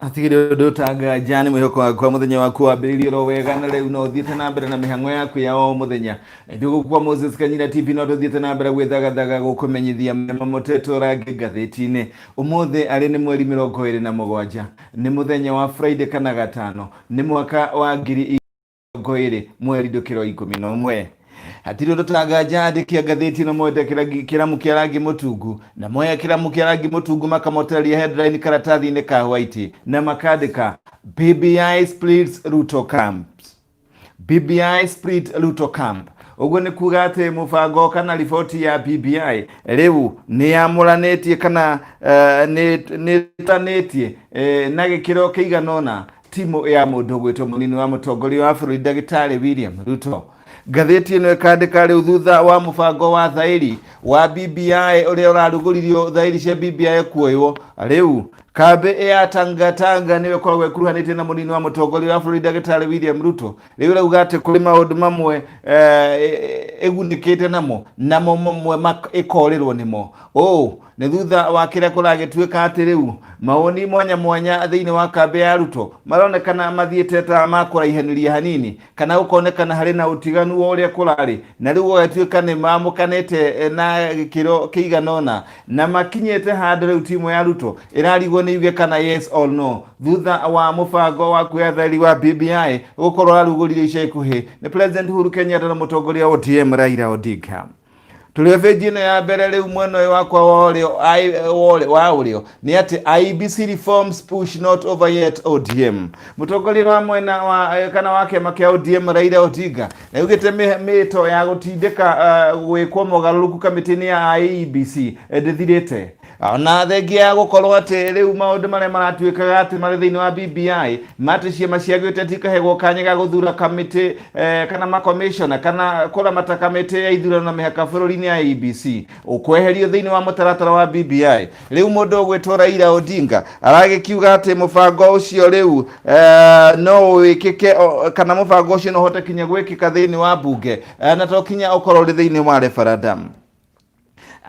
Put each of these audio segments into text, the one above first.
Hatigĩrĩ ũndũ ũtanganja nĩ mwĩhoko wakwa mũthenya waku wambĩrĩirie oro wega na rĩu no ũthiĩte na mbere na mĩhang'o yaku ya o mũthenya. Ithuĩ gũkũ kwa Moses Kanyira TV no tũthiĩte na mbere gwĩthagathaga gũkũmenyithia mema mũtetwo rangi ngathĩti-inĩ. Ũmũthĩ arĩ nĩ mweri 27, nĩ mũthenya wa Friday kana gatano, nĩ mwaka wa 2020 mweri ndũkĩro 11. Hatirĩ ũndũ tanganja andĩki a ngathĩti ĩno moete kĩramu kĩa rangi mũtungu na moya kĩramu kĩa rangi mũtungu makamotereria headline karatathi-inĩ ka white na makandĩka BBI splits Ruto camps. BBI split Ruto camp. Ũguo nĩ kuga atĩ mũbango kana riboti ya BBI rĩu nĩ yamũranĩtie kana nĩ ĩtanĩtie na gĩkĩro kĩigana ũna timu ya mũndũ ũgwĩtwo mũnini wa mũtongoria wa bũrũri ndagĩtarĩ William Ruto. Ngathĩti ĩno ĩkandĩka rĩu thutha wa mũbango wa thaĩri wa BBI ũrĩa ũrarugũririo thaĩri cia BBI kuoywo rĩu kambĩ ya Tangatanga nĩyo ĩkoragwo ĩkuruhanĩtie na mũnini wa mũtongoria wa bũrũri ndagĩtarĩ William Ruto rĩu ĩrauga atĩ kũrĩ maũndũ mamwe ĩgunĩkĩte namo namo mamwe ĩkorĩrwo nĩmo ũũ nĩ thutha wa kĩrĩa kũragĩtuĩka atĩ rĩu mawoni mwanya mwanya thĩinĩ wa kambĩ ya Ruto maronekana mathiĩte ta makũraihanĩria hanini kana gũkonekana harĩ na ũtiganu wa ũrĩa kũrarĩ na rĩu gũgatuĩka nĩ mamũkanĩte na gĩkĩro kĩigana ũna na makinyĩte handũ rĩu timu ya Ruto ĩrarigwo nĩ yuge kana yes or no thutha wa mũbango wa kuoya theri wa BBI gũkorwo ũrarugũririo ica ikuhĩ nĩ President Uhuru Kenyatta na mũtongoria wa ODM Raila Odinga. Tũrĩ o benji ĩno ya mbere rĩu mwena ũyũ wakwa wa ũrĩo wa ũrĩo nĩ atĩ IEBC reforms push not over yet ODM. Mũtongoria wa mwena wa kana wa kĩama kĩa ODM Raila Odinga nĩaugĩte mĩto ya gũtindĩka gwĩkwo mogarũrũku kamĩtĩ-inĩ ya IEBC ndĩthirĩte. Ona thengia ya gũkorwo atĩ rĩu maũndũ marĩa maratuĩkaga atĩ marĩ thĩinĩ wa BBI matĩ ciama cia gĩũteti ikahegwo kanya ga gũthura kamĩtĩ kana makomishona kana kũramata kamĩtĩ ya ithurano na mĩhaka bũrũri-inĩ ya IEBC ũkweherio thĩinĩ wa mũtaratara wa BBI. Rĩu mũndũ ũgwĩtwo Raila Odinga aragĩkiuga atĩ mũbango ũcio rĩu no wĩkĩke kana mũbango ũcio no ũhote kinya gwĩkĩka thĩinĩ wa mbunge na to kinya ũkorwo ũrĩ thĩinĩ wa referendum.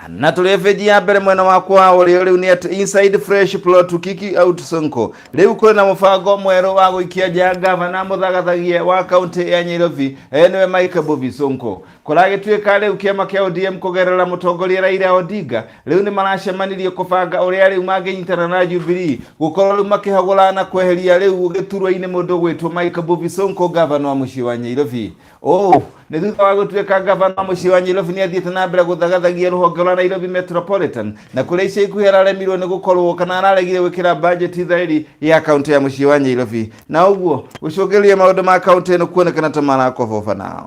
Na tũrĩ benji ya mbere mwena wakwa wa ũrĩo rĩu nĩ atĩ inside fresh plot to kick out Sonko. Rĩu kũrĩ na mũbango mwerũ wa gũikia nja gavana mũthagathagie wa kaunti ya Nairobi nĩwe Mike Mbuvi Sonko. Kũragĩtuĩka rĩu kĩama kĩa ODM kũgerera mũtongoria Raila Odinga rĩu nĩ maracemanirie kũbanga ũrĩa rĩu mangĩnyitana na Jubilee gũkorwo rĩu makĩhagũra na kweheria rĩu gĩturwa-inĩ mũndũ ũgwĩtwo Mike Mbuvi Sonko gavana wa mũciĩ wa Nairobi. Ũũ nĩ thutha wa gũtuĩka gavana wa mũciĩ wa Nairobi nĩ athiĩte na mbere gũthagathagia rũhonge rwa Nairobi Metropolitan na kũrĩa ica ikuhĩ araremirwo nĩ gũkorwo kana araregire gwĩkĩra bajeti thaĩri ya kaunti ya mũciĩ wa Nairobi na ũguo gũcũngĩrĩria maũndũ ma kaunti ĩno kuonekana ta marakobobana.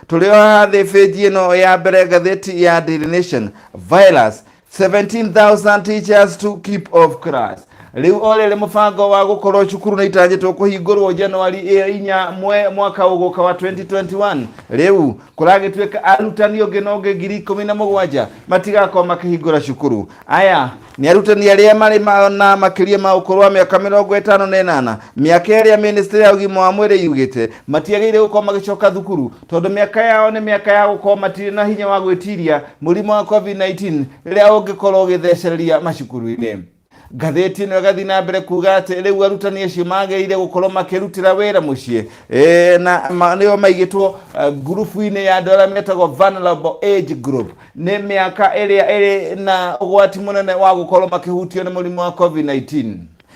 Tũrĩ o haha thĩ bĩnji ĩno ya mbere ngathĩti ya Daily Nation virus 17,000 teachers to keep off class. Rĩu o rĩrĩ mũbango wa gũkorwo cukuru nĩ itanyĩtwo kũhingũrwo Januari 4 mwaka ũgũka wa 2021 rĩu kũragĩtuĩka arutani ũngĩ na ũngĩ 17,000 matigakorwo makĩhingũra cukuru. Aya nĩ arutani arĩa marĩ na makĩria ma ũkũrũ wa mĩaka 58, mĩaka ĩrĩa ministry ya ũgima wa mwĩrĩ yugĩte matiagĩrĩire gũkorwo magĩcoka thukuru tondũ mĩaka yao nĩ mĩaka ya gũkorwo matirĩ na hinya wa gwĩtiria mũrimũ wa COVID-19 rĩrĩa ũngĩkorwo ũgĩthecereria macukuru-inĩ. Ngathĩti ĩno ĩgathiĩ na mbere kuga atĩ rĩu arutani acio magĩrĩire gũkorwo makĩrutĩra wĩra mũciĩ na nĩo maigĩtwo ngurubu-inĩ ya andũ arĩa metagwo vulnerable age group, nĩ mĩaka ĩrĩa ĩrĩ na ũgwati mũnene wa gũkorwo makĩhutio nĩ mũrimũ wa COVID-19.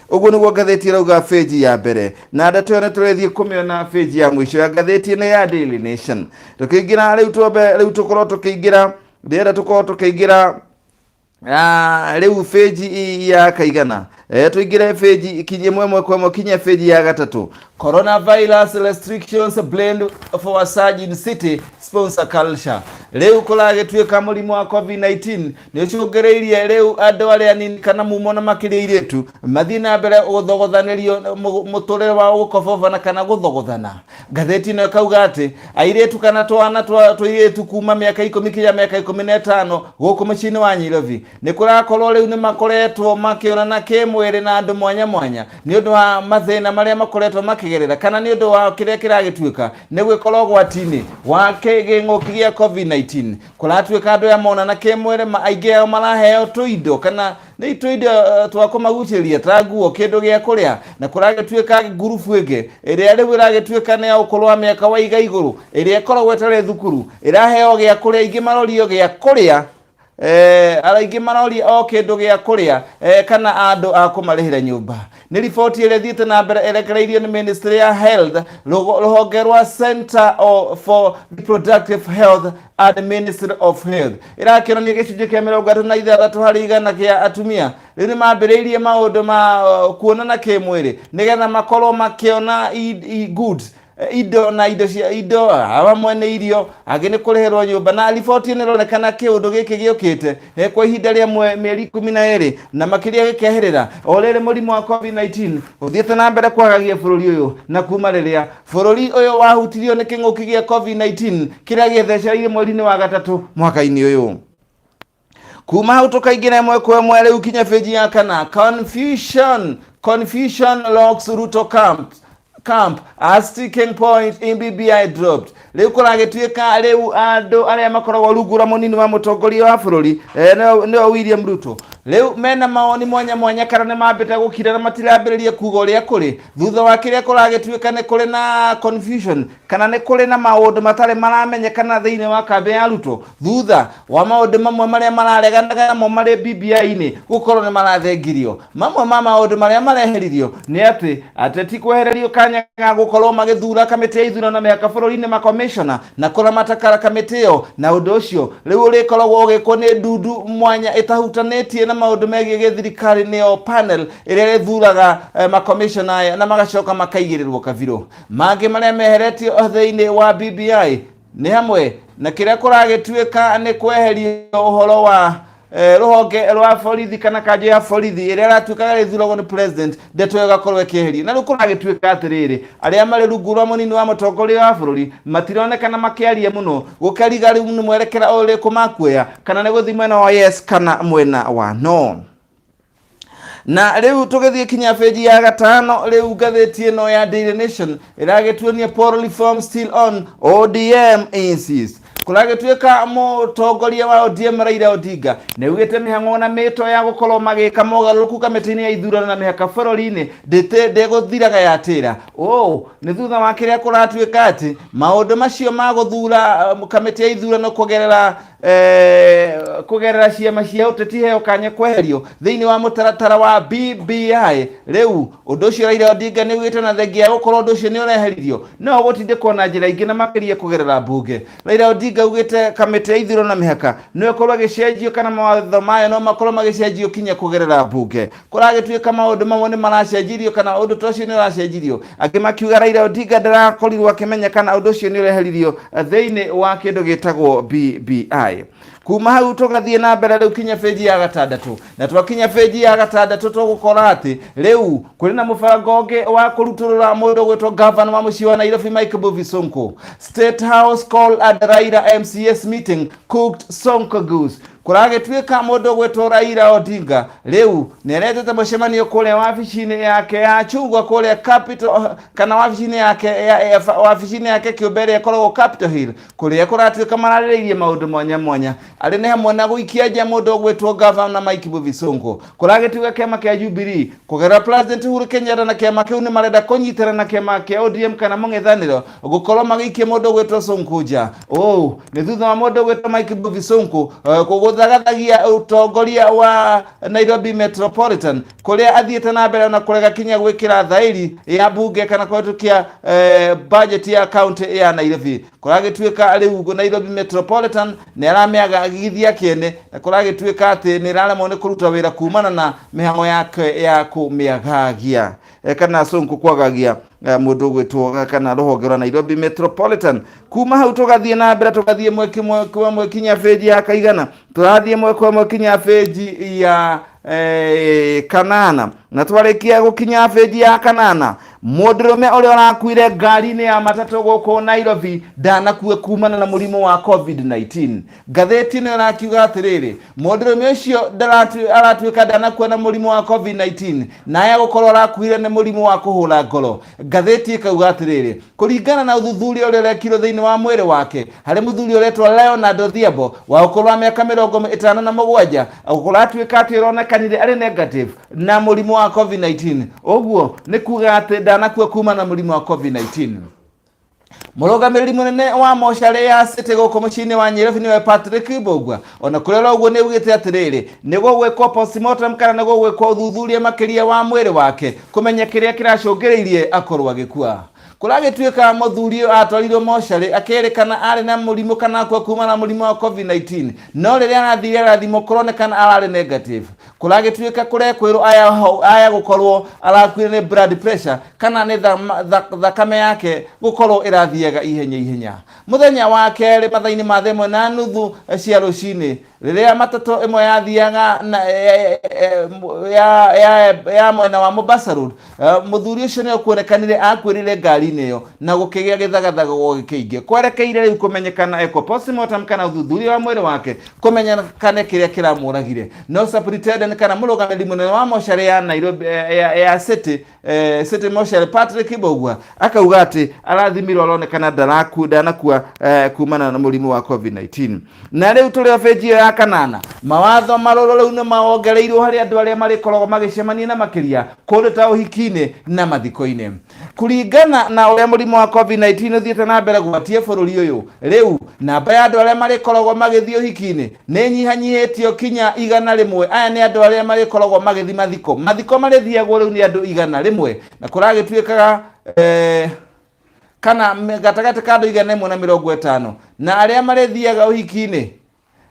Ũguo nĩguo ngathĩti ĩrauga bĩnji ya mbere, na ndeto ĩyo nĩ tũrĩthiĩ kũmĩona bĩnji ya mũico ya ngathĩti ĩno ya Daily Nation. Tũkĩingĩra rĩu twambe rĩu tũkorwo tũkĩingĩra, ndĩrenda tũkorwo tũkĩingĩra rĩu bĩnji ya kaigana, tũingĩre bĩnji kinya ĩmwe ĩmwe kwa ĩmwe kinya bĩnji ya gatatũ. Coronavirus restrictions blamed for a surge in city sponsor culture. Rĩu kũragĩtuĩka mũrimũ wa COVID-19 nĩ ũcũngĩrĩirie rĩu andũ arĩa anini kana mumo na makĩria airĩtu mathiĩ na mbere gũthogothanĩrio mũtũrĩre wao gũkobobana kana gũthogothana. Ngathĩti ĩno ĩkauga atĩ airĩtu kana twana twa tũirĩtu kuma mĩaka 10 kinya mĩaka 15 gũkũ mũciĩ-inĩ wa Nairobi nĩ kũrakorwo rĩu nĩ makoretwo makĩonana kĩmwĩrĩ na andũ mwanya mwanya nĩ ũndũ wa mathĩna marĩa makoretwo makĩ marakĩgerera kana nĩ ũndũ wa kĩrĩa kĩragĩtuĩka nĩ gwĩkora ũgwati-inĩ wa kĩgĩng'ũki gĩa COVID-19. Kũratuĩka andũ aya monana kĩmwĩrĩ aingĩ ao maraheo tũindo kana nĩ tũindo twa kũmagucĩrĩria ta nguo, kĩndũ gĩa kũrĩa, na kũragĩtuĩka ngurubu ĩngĩ ĩrĩa rĩu ĩragĩtuĩka nĩ ya ũkũrũ wa mĩaka wa iga igũrũ ĩrĩa ĩkoragwo ĩtarĩ thukuru ĩraheo gĩa kũrĩa, ingĩ marorio gĩa kũrĩa, aingĩ maroria o kĩndũ gĩa kũrĩa, kana andũ a kũmarĩhĩra nyũmba. Nĩ riboti ĩrĩa ĩthiĩte na mbere ĩrekereirio nĩ Ministry ya Health, rũhonge rwa Center for Reproductive Health and Ministry of Health, ĩrakĩonania gĩcunjĩ kĩa 36% kĩa atumia rĩu nĩ mambĩrĩirie maũndũ ma kuonana kĩmwĩrĩ nĩgetha makorwo makĩona goods, indo na indo cia indo, hamwe nĩ irio, angĩ nĩ kũrĩhĩrwo nyũmba. Na riboti ĩno ĩronekana kĩũndũ gĩkĩ gĩũkĩte kwa ihinda rĩa mĩeri 12 na makĩria gĩkeherera o rĩrĩ mũrimũ wa COVID-19 ũthiĩte na mbere kwagagia bũrũri ũyũ, na kuma rĩrĩa bũrũri ũyũ wahutirio nĩ kĩng'ũki gĩa COVID-19 kĩrĩa gĩethecereire mweri-inĩ wa gatatũ mwaka-inĩ ũyũ. Kuma hau tũkaingĩra ĩmwe kwa ĩmwe rĩu kinya bĩnji ya kana. Confusion rocks Ruto camp as sticking point in BBI dropped. Rĩu kũragĩtuĩka rĩu andũ arĩa makoragwo rungu rwa mũnini wa mũtongoria wa bũrũri, nĩwe William Ruto, rĩu mena mawoni mwanya mwanya kana nĩ mambĩte gũkira na matirambĩrĩria kuga ũrĩa kũrĩ thutha wa kĩrĩa kũragĩtuĩka nĩ kũrĩ na confusion kana nĩ kũrĩ na maũndũ matarĩ maramenyekana thĩinĩ wa kambĩ ya Ruto thutha wa maũndũ mamwe marĩa marareganaga namo marĩ BBI-inĩ gũkorwo nĩ marathengirio. Mamwe ma maũndũ marĩa mareheririo nĩ atĩ ateti kwehererio kanya ga gũkorwo magĩthura kamĩtĩ ya ithurano na mĩhaka bũrũri-inĩ, makomishona, na kũramata kamĩtĩ ĩyo, na ũndũ ũcio rĩu ũrĩkoragwo ũgĩkwo nĩ ndundu mwanya ĩtahutanĩtie na maũndũ megiĩ gĩthirikari, nĩyo panel ĩrĩa ĩthuraga makomishona aya na magacoka makaigĩrĩrwo kabirũ. Mangĩ marĩa meheretio thĩinĩ wa BBI nĩ hamwe na kĩrĩa kũragĩtuĩka nĩ kweherio ũhoro wa rũhonge rwa borithi kana kanjũ ya borithi ĩrĩa ĩratuĩkaga ĩthuragwo nĩ president, ndeto ĩyo ĩgakorwo ĩkĩeherio. Na rĩu kũragĩtuĩka atĩrĩrĩ, arĩa marĩ rungu rwa mũnini wa mũtongoria wa bũrũri matironekana makĩaria mũno gũkariga rĩu nĩ mwerekera ũrĩkũ makuoya, kana nĩ gũthiĩ mwena wa yes kana mwena wa no. Na rĩu tũgĩthiĩ kinya bĩnji ya gatano, rĩu ngathĩti ĩno ya Daily Nation ĩragĩtuonia "Poll reform still on, ODM insists". Kũragĩtuĩka mũtongoria wa ODM Raila Odinga nĩ augĩte mĩhang'o na mĩto ya gũkorwo magĩka mogarũrũku kamĩtĩ-inĩ ya ithurano na mĩhaka bũrũri-inĩ ndĩgũthiraga yatĩra. Ũũ nĩ thutha wa kĩrĩa kũratuĩka atĩ maũndũ macio ma gũthura kamĩtĩ ya ithurano kũgerera ciama cia ũteti heo kanya kweherio thĩinĩ wa mũtaratara wa BBI. Rĩu ũndũ ũcio Raila Odinga nĩ augĩte na thengia ya gũkorwo ũndũ ũcio nĩ ũreheririo no gũtindĩkwo na njĩra ingĩ na makĩria kũgerera mbunge. Raila Odinga augĩte kamĩtĩ ya ithurano na mĩhaka no ĩkorwo ĩgĩcenjio kana mawatho mayo no makorwo magĩcenjio kinya kũgerera mbunge. Kũragĩtuĩka maũndũ mamwe nĩ maracenjirio kana ũndũ ta ũcio nĩ ũracenjirio, angĩ makiuga Raila Odinga ndarakorirwo akĩmenya kana ũndũ ũcio nĩ ũreheririo thĩinĩ wa kĩndũ gĩtagwo BBI. Kuma hau tũgathiĩ na mbere rĩu kinya bĩnji ya gatandatũ, na twakinya bĩnji ya gatandatũ tũgũkora atĩ rĩu kũrĩ na mũbango ũngĩ wa kũrutũrũra mũndũ ũgwĩtwo gavana wa mũciĩ wa Nairobi Mike Mbuvi Sonko. "State House call at Raila MCAs meeting cooked Sonko goose". Kũragĩtuĩka mũndũ ũgwĩtwo Raila Odinga rĩu nĩ aretete mũcemanio kũrĩa wabici-inĩ yake ya chungwa kũrĩa Capital, kana wabici-inĩ yake wabici-inĩ yake kĩũmbe ĩrĩa ĩkoragwo Capitol Hill, kũrĩa kũratuĩka mararĩrĩirie maũndũ mwanya mwanya arĩ nĩ hamwe na gũikia nja mũndũ ũgwĩtwo gavana Mike Mbuvi Sonko. Kũragĩtuĩka kĩama kĩa Jubilee kũgerera President Uhuru Kenyatta na kĩama kĩu nĩ marenda kũnyitana na kĩama kĩa ODM kana mũng'ethanĩro gũkorwo magĩikia mũndũ ũgwĩtwo Sonko nja. Ũũ nĩ thutha wa mũndũ ũgwĩtwo Mike Mbuvi Sonko kũgũthagathagia ũtongoria wa Nairobi Metropolitan, kũrĩa athiĩte na mbere na kũrega kinya gwĩkĩra thaĩri ya mbunge kana kũhetũkia budget ya county ya Nairobi. Kũragĩtuĩka rĩu Nairobi Metropolitan nĩ aramĩagithia kĩene na kũragĩtuĩka atĩ nĩ ĩraremwo nĩ kũruta wĩra kumana na mĩhang'o yake ya kũmĩagagia, kana Sonko kwagagia mũndũ ũgwĩtwo kana rũhonge rwa Nairobi Metropolitan. Kuma hau tũgathiĩ na mbere, tũgathiĩ mweki kwa ĩmwe kinya bĩnji ya kaigana, tũrathiĩ mwe kwa ĩmwe kinya bĩnji ya kanana, na twarĩkia gũkinya bĩnji ya kanana. Mũndũrũme ũrĩa ũrakuire ngari-inĩ ya matatũ gũkũ Nairobi ndanakue kumana na mũrimũ wa COVID-19. Ngathĩti ĩno ĩrakiuga atĩrĩrĩ, mũndũrũme ũcio aratuĩka ndanakua na mũrimũ wa COVID-19 na aya gũkorwo arakuire nĩ mũrimũ wa kũhũra ngoro. Ngathĩti ĩkauga atĩrĩrĩ, kũringana na ũthuthuria ũrĩa ũrekirwo thĩinĩ wa mwĩrĩ wake harĩ mũthuri ũretwo Leonard Odhiambo wa ũkũrũ wa mĩaka 57, kũratuĩka atĩ ũronekanire arĩ negative na mũrimũ wa COVID-19. Ũguo nĩ kuga atĩ ndanakua kuma na mũrimũ wa COVID-19. Mũrũgamĩrĩri mũnene wa mocarĩ ya City gũkũ mũciĩ-inĩ wa Nyairobi nĩwe Patrick Mbũgua, ona kũrĩ oro ũguo nĩ augĩte atĩrĩrĩ, nĩ gũgwĩkwo postmortem kana nĩ gũgwĩkwo ũthuthuria makĩria wa mwĩrĩ wake kũmenya kĩrĩa kĩracũngĩrĩirie akorwo agĩkua. Kũragĩtuĩka mũthuri ũyũ atwarirwo mocarĩ akĩrĩkana arĩ na mũrimũ kana akua kuma na mũrimũ wa COVID-19, no rĩrĩa arathire arathimwo kũronekana ararĩ negative. Kũragĩtuĩka kũrekwĩrwo aya gũkorwo arakuire nĩ blood pressure kana nĩ thakame yake gũkorwo ĩrathiaga ihenya ihenya. Mũthenya wa kerĩ mathaa-inĩ ma thaa 1:30 cia rũcinĩ, rĩrĩa matatũ ĩmwe yathiaga na, ya, ya, ya mwena wa Mombasa Road, mũthuri ũcio nĩ kuonekanire akuĩrĩire ngari-inĩ ĩyo na gũkĩgĩa gĩthagathago kĩingĩ kwerekeire rĩu kũmenyekana ekwo postmortem kana ũthuthuria wa mwĩrĩ wake kũmenyekane kĩrĩa kĩramũragire. No superintendent kana mũrũgamĩrĩri mũnene wa mocarĩ ya Nairobi, ya City, City mocarĩ Patrick Mbũgua akauga atĩ arathimirwo aronekana ndanakua kumana na mũrimũ wa COVID-19. Na rĩu tũrĩ o benji ĩyo ya kanana, mawatho marũrũ rĩu nĩ mawongereirwo harĩ andũ arĩa marĩkoragwo magĩcemania na makĩria kũndũ ta ũhiki-inĩ na mathiko-inĩ. Kũringana na ũrĩa mũrimũ wa COVID-19 ũthiĩte na mbere gwatia bũrũri ũyũ, rĩu namba ya andũ arĩa marĩkoragwo magĩthiĩ ũhiki-inĩ nĩ nyihanyihĩtio kinya 100. Aya nĩ andũ arĩa marĩkoragwo magĩthiĩ mathiko. Mathiko marĩthiagwo rĩu nĩ andũ 100, na kũragĩtuĩkaga kana gatagatĩ ka andũ 150, na arĩa marĩthiaga ũhiki-inĩ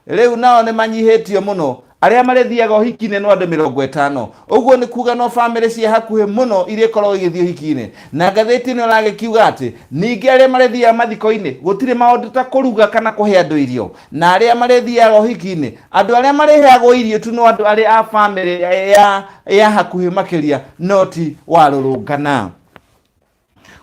rĩu nao nĩ manyihĩtio mũno. Arĩa marĩthiaga ũhiki-inĩ no andũ 50. Ũguo nĩ kuga no bamĩrĩ cia hakuhĩ mũno iria ikoragwo igĩthiĩ ũhiki-inĩ. Na ngathĩti ĩno ĩragĩkiuga atĩ ningĩ arĩa marĩthiaga mathiko-inĩ gũtirĩ maũndũ ta kũruga kana kũhe andũ irio, na arĩa marĩthiaga ũhiki-inĩ andũ arĩa marĩheagwo irio tu no andũ arĩa a bamĩrĩ ya hakuhĩ makĩria, no ti warũrũngana.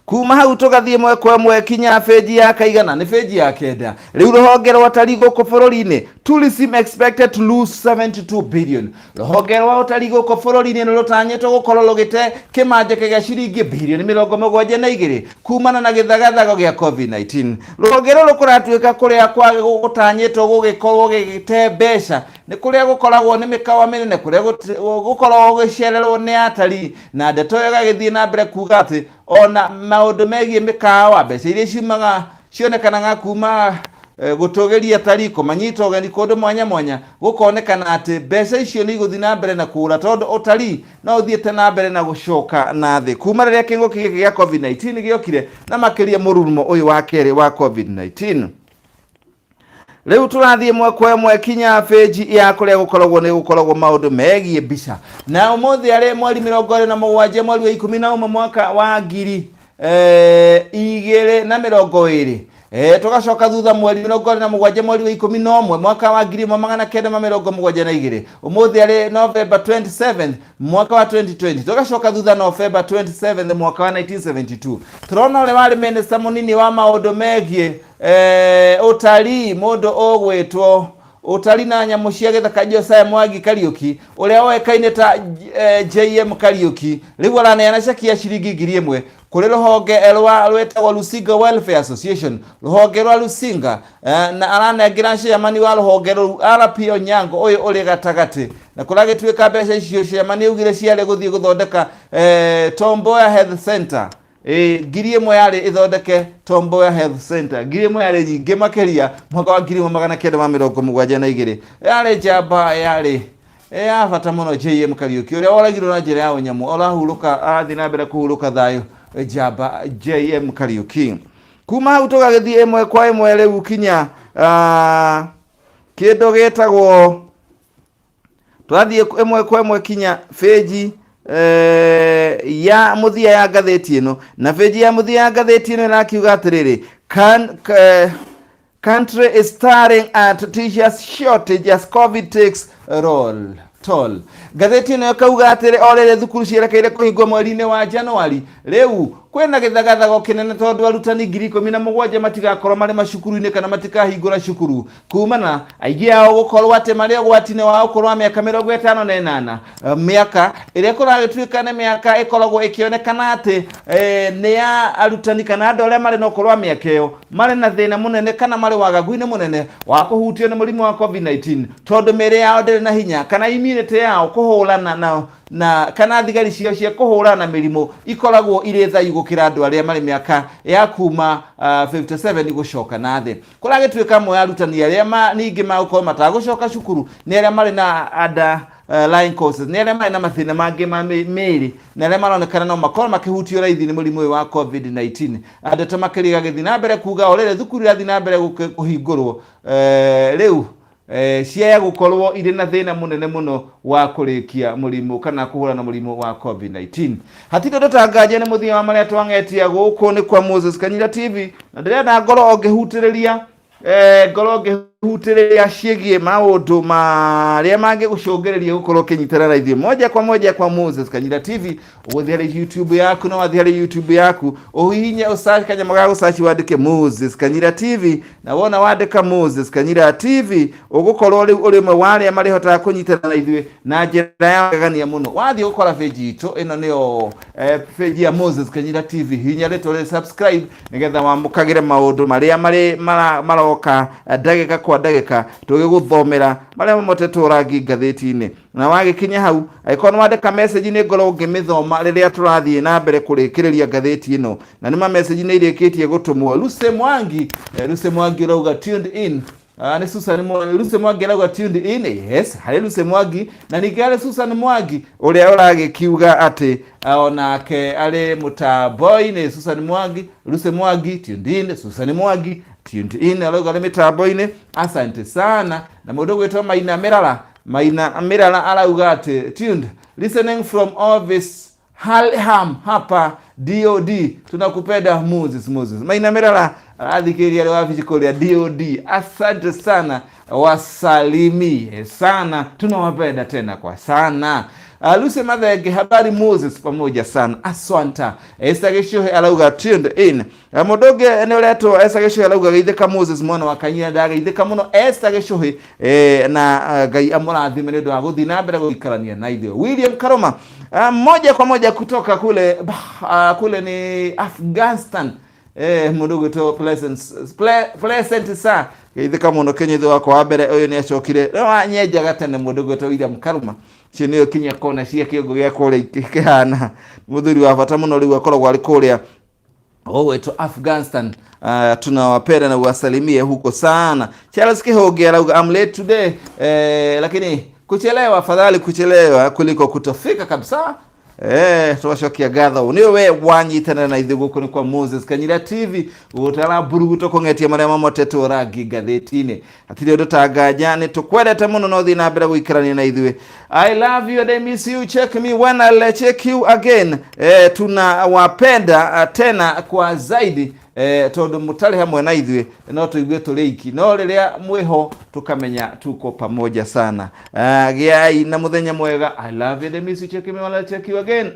Kuma hau tũgathiĩ ĩmwe kwa ĩmwe kinya benji ya kaigana, nĩ benji ya 9. Rĩu rũhonge rwa ũtari gũkũ bũrũri-inĩ, tourism expected to lose 72 billion. Rũhonge rwa ũtari gũkũ bũrũri-inĩ nĩ rũtanyĩtwo gũkorwo rũgĩte kĩmanjĩka gĩa ciringi birioni 72 kumana na gĩthagathago gĩa COVID-19. Rũhonge rũrũ kũratuĩka kũrĩa kwa gũtanyĩtwo gũgĩkorwo gĩgĩte mbeca nĩ kũrĩa gũkoragwo nĩ mĩkawa mĩnene, kũrĩa gũkoragwo gũgĩcererwo nĩ atarii, na ndeto ĩyo ĩgagĩthiĩ na mbere kuga atĩ ona maũndũ megiĩ mĩkawa, mbeca iria ciumaga cionekanaga kuma gũtũgĩria atarii, kũmanyita ũgeni kũndũ mwanya mwanya, gũkonekana atĩ mbeca icio nĩ igũthiĩ na mbere na kũra tondũ ũtarii no ũthiĩte na mbere na gũcoka na thĩ kuma rĩrĩa kĩng'ũki gĩkĩ gĩa COVID-19 gĩokire, na makĩria mũrurumo ũyũ wa kerĩ wa COVID-19. Rĩu tũrathiĩ ĩmwe kwa ĩmwe kinya benji ya kũrĩa gũkoragwo nĩ gũkoragwo maũndũ megiĩ mbica. Na ũmũthĩ arĩ mweri 27 mweri wa 11 mwaka wa 2020. Tũgacoka thutha mweri 27 mweri wa 11 mwaka wa 1972. Ũmũthĩ arĩ November 27 mwaka wa 2020. Tũgacoka thutha November 27 mwaka wa 1972. Tũrona ũrĩa warĩ minister mũnini wa maũndũ megiĩ ũtarii, mũndũ ũgwĩtwo ũtari na nyamũ cia gĩthaka Josiah Mwangi Kariuki, ũrĩa woĩkaine ta JM Kariuki, rĩu araneana ceki ya ciringi 1000 kũrĩ rũhonge rwa rwĩtagwo Rusinga Welfare Association, rũhonge rwa Rusinga, na aranengera chairman wa rũhonge rũu RP Onyango ũyũ ũrĩ gatagatĩ. Na kũragĩtuĩka mbeca icio chairman augire ciarĩ gũthiĩ gũthondeka Tom Mboya Health Center. 1000 yarĩ ĩthondeke Tom Mboya Health Center, 1000 yarĩ nyingĩ makĩria mwaka wa 1972. Yarĩ njamba yarĩ ya bata mũno JM Kariuki, ũrĩa woragirwo na njĩra ya ũnyamũ, ũrahurũka, arathiĩ na mbere kũhurũka thayũ njamba JM Kariuki. Kuma hau tũgagĩthiĩ ĩmwe kwa ĩmwe rĩu kinya kĩndũ gĩtagwo, tũrathiĩ ĩmwe kwa ĩmwe kinya benji ya mũthia ya ngathĩti ĩno. Na benji ya mũthia ya ngathĩti ĩno ĩrakiuga atĩrĩrĩ, country is staring at teachers shortage as COVID takes roll toll. Ngathĩti ĩno ĩkauga atĩrĩ, o rĩrĩ thukuru cierekeire kũhingwo mweri-inĩ wa Januari, rĩu kwĩna gĩthagathago kĩnene tondũ arutani 17,000 matigakorwo marĩ macukuru-inĩ kana matikahingũra cukuru kumana aingĩ ao gũkorwo atĩ marĩ ũgwati-inĩ wa ũkũrũ wa mĩaka 58, mĩaka ĩrĩa kũragĩtuĩka nĩ mĩaka ĩkoragwo ĩkĩonekana atĩ nĩ ya arutani kana andũ arĩa marĩ na ũkũrũ wa mĩaka ĩyo marĩ na thĩna mũnene kana marĩ wagagu-inĩ mũnene wa kũhutio nĩ mũrimũ wa COVID-19, tondũ mĩĩrĩ yao ndĩrĩ na hinya kana immunity yao kũhũrana na kana thigari ciao cia kũhũrana na mĩrimũ ikoragwo irĩ thaiyu gũkĩra andũ arĩa marĩ mĩaka ya kuma 57 gũcoka na thĩ. Kũragĩtuĩka amwe a arutani arĩa ningĩ magũkorwo matagũcoka cukuru nĩ arĩa marĩ na under lying causes, nĩ arĩa marĩ na mathĩna mangĩ ma mĩĩrĩ na arĩa maronekana no makorwo makĩhutio raithi nĩ mũrimũ ũyũ wa COVID-19. Ndeto makĩria igagĩthiĩ na mbere kuga o rĩrĩ thukuru irathiĩ na mbere kũhingũrwo, rĩu ciaya gũkorwo irĩ na thĩna mũnene mũno wa kũrĩkia mũrimũ kana kũhũrana na mũrimũ wa COVID-19. Hatirĩ ũndũ tanganja nĩ mũthia wa marĩa twang'etia gũkũ nĩ kwa Moses Kanyira TV, na ndĩrenda ngorwo ngĩhutĩrĩria ngorwo ngĩhutĩrĩria ciĩgiĩ maũndũ marĩa mangĩgũcũngĩrĩria gũkorwo ũkĩnyitana na ithuĩ moja kwa moja kwa Moses Kanyira TV. Ũgũthiĩ harĩ YouTube yaku, no wathiĩ harĩ YouTube yaku ũhihinye ũsearch kanyamũ ga gũsearch wandĩke Moses Kanyira TV, na wona wandĩka Moses Kanyira TV ũgũkorwo rĩu ũrĩ ũmwe wa arĩa marĩhotaga kũnyitana na ithuĩ na njĩra ya magegania mũno. Wathiĩ gũkora page itũ ĩno nĩyo page ya Moses Kanyira TV, hihinya rĩtwa rĩrĩ subscribe nĩgetha wamũkagĩre maũndũ marĩa marĩ maroka ndagĩka kwa ndagĩka tũgĩgũthomera marĩa mamotetwo rangi ngathĩti-inĩ. Na wagĩkinya hau, angĩkorwo nĩ wandĩka message nĩ ngorwo ngĩmĩthoma rĩrĩa tũrathiĩ na mbere kũrĩkĩrĩria ngathĩti ĩno. Na nĩ ma message nĩ irĩkĩtie gũtũmwo. Lucy Mwangi, Lucy Mwangi ũrauga tuned in. Nĩ Susan Lucy Mwangi arauga tuned in. Yes, harĩ Lucy Mwangi na ningĩ harĩ Susan Mwangi ũrĩa ũragĩkiuga atĩ onake arĩ mũtambo-inĩ. Susan Mwangi, Lucy Mwangi tuned in, Susan Mwangi tuned in arauga arĩ mĩtambo-inĩ. Asante sana. Na mũndũ ũgwĩtwo Maina Mĩrara, Maina Mĩrara arauga atĩ tuned, listening from office Halham hapa DOD, tunakupenda Moses. Moses Maina Mĩrara arathikĩrĩria arĩ wabici kũrĩa DOD. Asante sana, wasalimie sana, tunawapenda tena kwa sana. Lucy Mathenge, habari Moses, pamoja sana, aswanta. Esther Gĩcuhe arauga tuned in. Mũndũ ũngĩ nĩ ũretwo Esther Gĩcuhe arauga geithĩka Moses mwana wa Kanyira, ndageithĩka mũno Esther Gĩcuhe, na Ngai amũrathime nĩ ũndũ wa gũthiĩ na mbere gũikarania na ithuĩ. William Karoma, moja kwa moja kutoka kule kule ni Afghanistan, mũndũ ũgwĩtwo Pleasant sa geithĩka mũno Kenya ithe wakwa wa mbere ũyũ nĩ acokire no wanyenjaga tene mũndũ ũgwĩtwo William Karuma cio nĩyo kinya kona cia kĩongo gĩa kũrĩa kĩhana mũthuri wa bata mũno rĩu akoragwo arĩ kũrĩa ũgwĩtwo Afghanistan. Tunawapenda na uwasalimie huko sana. Charles Kihonge arauga I'm late today, lakini kuchelewa afadhali kuchelewa kuliko kutofika kabisa. Twacokia ngatho nĩ we wanyitana na ithuĩ gũkũ nĩ kwa Moses Kanyira TV gũtara mburuguto kũng'etia marĩa mamotetwo rangi ngathĩti-inĩ. Hatirĩ ũndũ ta nganja nĩ tũkwendete mũno no thiĩ na mbere gũikarania na ithuĩ. I love you and I miss you, check me when I'll check you again. Tunawapenda tena kwa zaidi, tondu mũtarĩ hamwe na ithuĩ no tũigue tũrĩ iki, no rĩrĩa mwĩho tũkamenya tuko pamoja sana. Gĩai na mũthenya mwega. I love you and I miss you, check me when I check you again.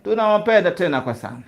Tunawapenda tena kwa sana.